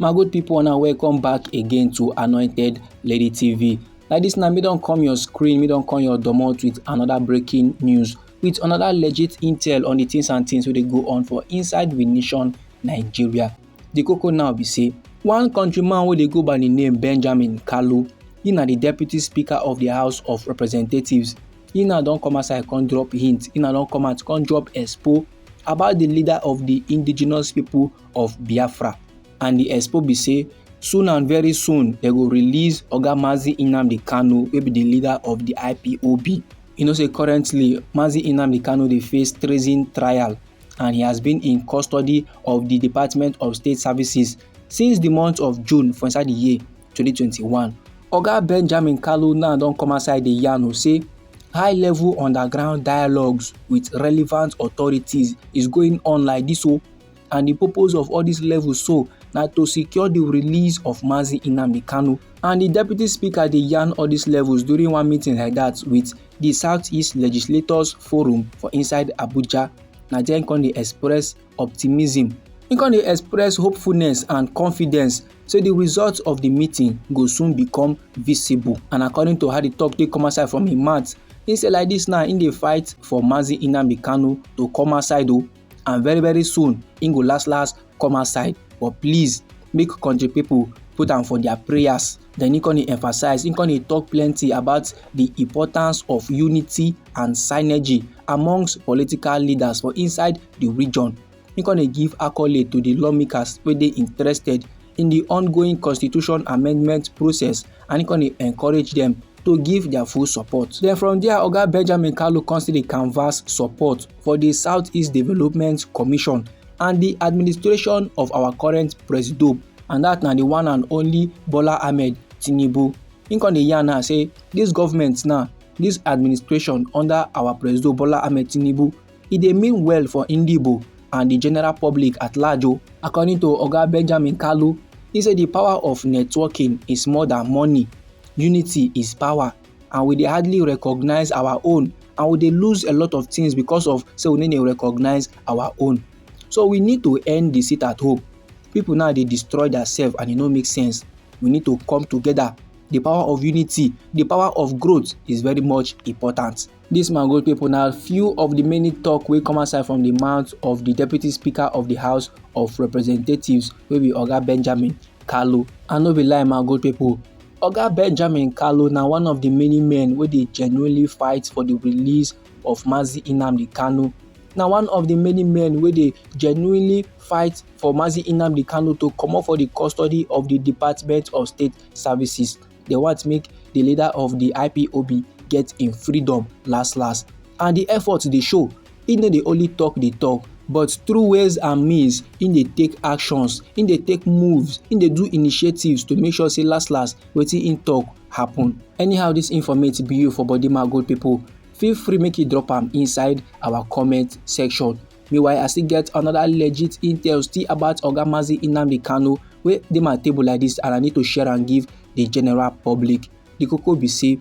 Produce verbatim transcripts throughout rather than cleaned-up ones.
My good people, now welcome back again to Anointed Lady T V. Like this now, me don come your screen, me don come your domot with another breaking news, with another legit intel on the things and things wey dey go on for inside we nation, Nigeria. The koko now be say, one countryman wey dey go by the name Benjamin Kalu, he na the deputy speaker of the House of Representatives. He now don come outside come drop hint, he now don come out come drop expo about the leader of the indigenous people of Biafra. And the expo be say, soon and very soon, they go release Oga Mazi Nnamdi Kanu, wey be the leader of the I P O B. You know say currently, Mazi Nnamdi Kanu dey face treason trial, and he has been in custody of the Department of State Services since the month of June for inside the year twenty twenty-one. Oga Benjamin Kalu now don come outside the yarn o say high level underground dialogues with relevant authorities is going on like this o, and the purpose of all these levels so na to secure the release of Mazi Nnamdi Kanu. And the deputy speaker dey yarn all these levels during one meeting like that with the Southeast Legislators Forum for inside Abuja. Na there he come dey express optimism. He come dey express hopefulness and confidence say the results of the meeting go soon become visible. And according to how the talk take come outside from him mouth, he say like this now, he dey fight for Mazi Nnamdi Kanu to come outside o, and very very soon he go last last come outside. But please, make country people put am for their prayers. Then he come dey emphasize, he come dey talk plenty about the importance of unity and synergy amongst political leaders for inside the region. He come dey give accolade to the lawmakers wey dey interested in the ongoing constitution amendment process, and he come dey encourage them to give their full support. Then from there, Oga Benjamin Kalu come still dey canvass support for the Southeast Development Commission and the administration of our current presido, and that na the one and only Bola Ahmed Tinubu. He come dey yarn now say this government now, this administration under our presido Bola Ahmed Tinubu, e dey mean well for Indibo and the general public at large o. According to Oga Benjamin Kalu, he say the power of networking is more than money. Unity is power, and we dey hardly recognize our own, and we dey lose a lot of things because of say we no dey recognize our own. So we need to end the sit at home. People now dey destroy themselves and e no make sense. We need to come together. The power of unity, the power of growth is very much important. This, my good people, na few of the many talk wey come outside from the mouth of the deputy speaker of the House of Representatives, wey be Oga Benjamin Kalu. I no be lie, my good people, Oga Benjamin Kalu na one of the many men wey dey genuinely fight for the release of Mazi Nnamdi Kanu. Na one of the many men wey dey genuinely fight for Mazi Nnamdi Kanu to comot for the custody of the Department of State Services. They want make the leader of the I P O B get im freedom last last. And the effort dey show. He no dey only talk dey talk, but through ways and means, he dey take actions, he dey take moves, he dey do initiatives to make sure say last last wetin he talk happen. Anyhow this informate be you for body, my good people, feel free make you drop am inside our comment section. Meanwhile, I still get another legit intel still about Oga Mazi Nnamdi Kanu wey dey my table like this, and I need to share and give the general public. The koko be say,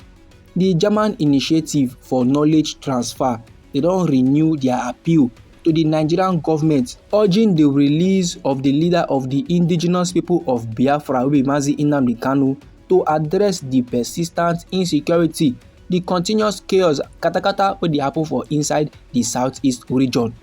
the German Initiative for Knowledge Transfer, they don renew their appeal to the Nigerian government, urging the release of the leader of the indigenous people of Biafra, wey be Mazi Nnamdi Kanu, to address the persistent insecurity, the continuous chaos, katakata wey dey happen for inside the southeast region.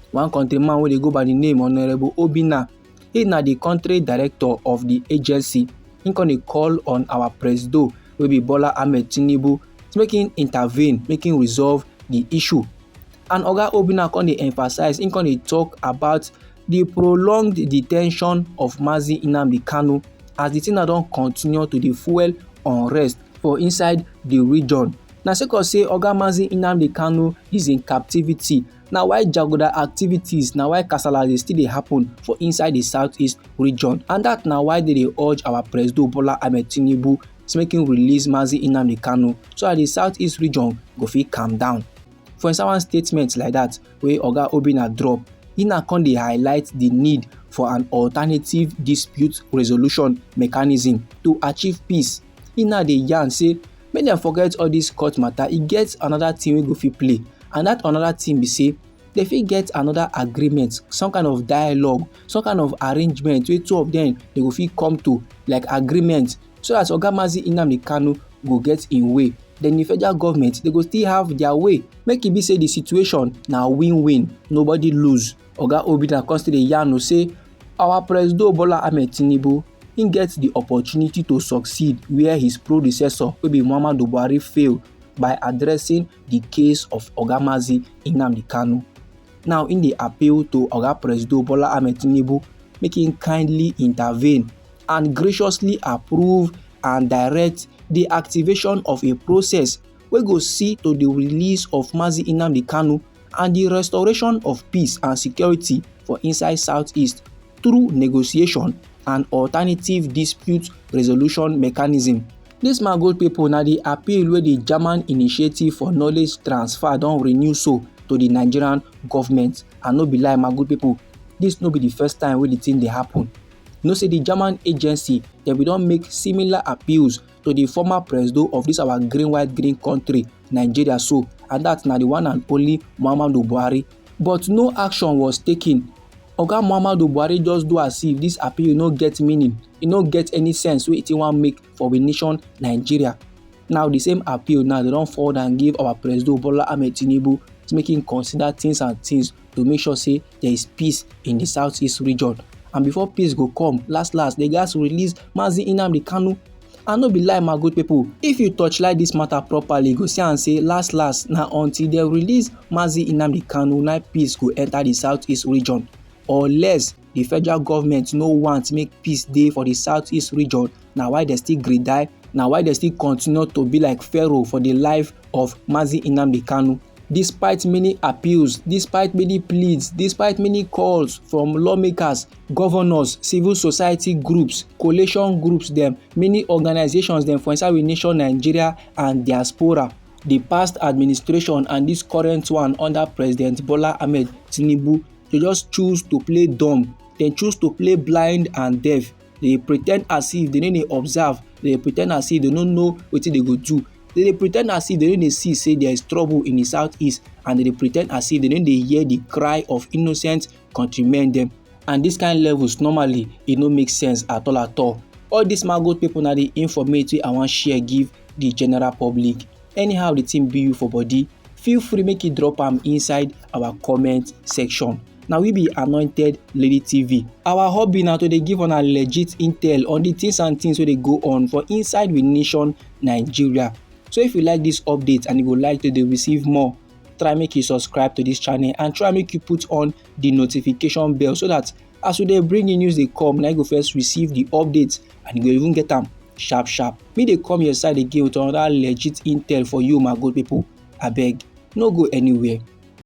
One countryman wey dey go by the name Honorable Obina, he na the country director of the agency. He come dey call on our presido, wey be Bola Ahmed Tinubu, to make him intervene, make him resolve the issue. And Oga Obina come dey emphasize, he come dey talk about the prolonged detention of Mazi Nnamdi Kanu, as the thing na don continue to dey fuel unrest for inside the region. Na sake of say Oga Mazi Nnamdi Kanu is in captivity, na why jaguda activities, na why kasala dey still dey happen for inside the southeast region, and that na why they dey urge our presido Bola Ahmed Tinubu to make him release Mazi Nnamdi Kanu, so that the southeast region go fit calm down. For inside one statement like that wey Oga Obina drop, he na come dey highlight the need for an alternative dispute resolution mechanism to achieve peace. He na dey yarn say make dem forget all this court matter, e get another thing wey go fit play, and that another thing be say They fit get another agreement, some kind of dialogue, some kind of arrangement wey two of them they go fit come to, like agreement, so that Oga Mazi Nnamdi Kanu go get im way. Then the federal government, they go still have their way. Make e be say the situation na win-win, nobody lose. Oga Obinna come still dey yarn say our Presido Bola Ahmed Tinubu, he get the opportunity to succeed where his predecessor, wey be Muhammadu Buhari, fail by addressing the case of Oga Mazi Nnamdi Kanu. Now, in the appeal to Oga Presido Bola Ahmed Tinubu, make him kindly intervene and graciously approve and direct the activation of a process wey go see to the release of Mazi Nnamdi Kanu and the restoration of peace and security for inside Southeast through negotiation and alternative dispute resolution mechanism. This, my good people, na the appeal wey the German Initiative for Knowledge Transfer don renew so to the Nigerian government. And no be lie, my good people, this no be the first time wey the thing dey happen. You know say the German agency, they bin don make similar appeals to the former presido of this our green white green country, Nigeria, so, and that na the one and only Muhammadu Buhari. But no action was taken. Oga Muhammadu Buhari just do as if this appeal no get meaning, e no get any sense wey e wan make for we nation Nigeria. Now the same appeal now, they don forward and give our Presido Bola Ahmed Tinubu to make him consider things and things to make sure say there is peace in the Southeast region. And before peace go come, last last, they gats release Mazi Nnamdi Kanu. And no be lie, my good people, if you torchlight this matter properly, you go see and say last last, na until they release Mazi Nnamdi Kanu, na peace go enter the Southeast region. Unless the federal government no want make peace dey for the Southeast region, na why they still gree die, na why they still continue to be like Pharaoh for the life of Mazi Nnamdi Kanu. Despite many appeals, despite many pleads, despite many calls from lawmakers, governors, civil society groups, coalition groups dem, many organizations dem for inside we nation Nigeria and diaspora, the past administration and this current one under President Bola Ahmed Tinubu, they just choose to play dumb. They choose to play blind and deaf. They pretend as if they no dey observe. They pretend as if they no know wetin they go do. They dey pretend as if they no dey see say there is trouble in the Southeast, and they dey pretend as if they no dey hear the cry of innocent countrymen dem. And this kind levels, normally, e no make sense at all at all. All this, my good people, na the informate wey I wan share give the general public. Anyhow the thing be you for body, feel free make you drop am inside our comment section. Na we be Anointed Lady T V. Our hobby na to dey give una legit intel on the things and things wey dey go on for inside we nation Nigeria. So if you like this update and you go like to dey receive more, try make you subscribe to this channel and try make you put on the notification bell, so that as we dey bring the news dey come, na you go first receive the update and you go even get am sharp sharp. Me dey come your side again with another legit intel for you, my good people. Abeg, no go anywhere.